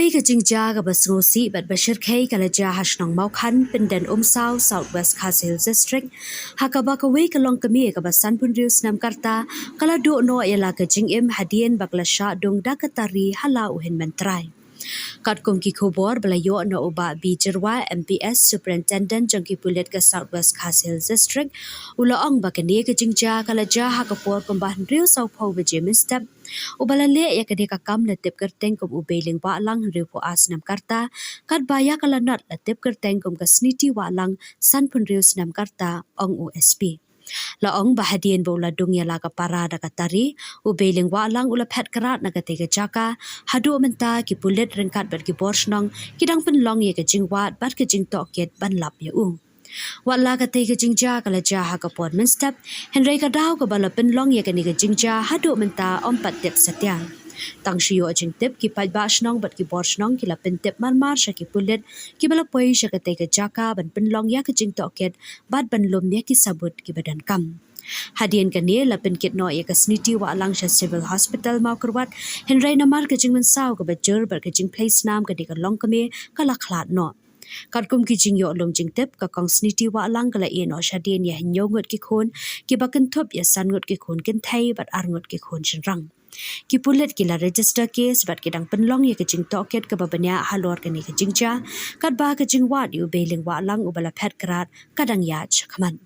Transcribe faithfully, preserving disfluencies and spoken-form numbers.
Ka jingjia kaba sngewsih bad ba shyrkhei ka la jia ha shnong Mawkhan, Pyndenumsaw, South West Khasi Hills District, ha kaba kawei ka longkmie kaba sanphew hynriew snem ka rta ka la duh noh ïa la ka jingim hadien ba ka la shah dung da ka tari ha la u hynmen trai. Katkum ki khubor ba la ïoh na u Bah B Jyrwa, M P S, Superintendent jong ki pulit ka South West Khasi Hills District, u la ong ba kane ka jingjia ka la jia ha ka por kumba hynriew sawphew baje mynstep. Uba la leh ïa kane ka kam la tip kyrteng kum u Beiling Wahlang, hynriewphew ar snem ka rta, katba ïa ka lanot la tip kyrteng kum ka Sniti Wahlang, sanphew hynriew snem ka rta, ong u S P. La ong ba hadien ba u la dung ïa la ka para da ka tari, u Beiling Wahlang u la phet krad na katei ka jaka. Haduh mynta ki pulit ryngkat bad ki bor shnong ki dang pynlong ïa ka jingwad bad ka jingtohkit ban lap ïa u. Wat la katei ka jingjia ka la jia ha ka por mynstep, hynrei ka daw kaba la pynlong ïa kane ka jingjia haduh mynta ym pat tip satia. Tang shu ïoh jingtip, ki paidbah shnong bad ki bor shnong ki la pyntip marmar sha ki pulit kiba la poi sha katei ka jaka ban pynlong ïa ka jingtohkit bad ban lum ïa ki sabut kiba donkam. Hadien kane la pynkit noh ïa ka Sniti Wahlang sha Civil Hospital Mawkyrwat, hynrei namar ka jingmynsaw kaba jur bad ka jingphlei snam kane ka longkmie ka la khlad noh. Katkum ki jingïoh lum jingtip, ka Kong Sniti Wahlang ka la ïeh noh shadien ïa hynñiew ngut ki khun, kiba kynthup ïa san ngut ki khun kynthei bad ar ngut ki khun shynrang. Ki pulit ki la register case bad ki dang pynlong ïa ka jingtohkit kaba bniah halor kane ka jingjia, katba ka jingwad ïa u Beiling Wahlang uba la phet krad ka dang ïaid shakhmat.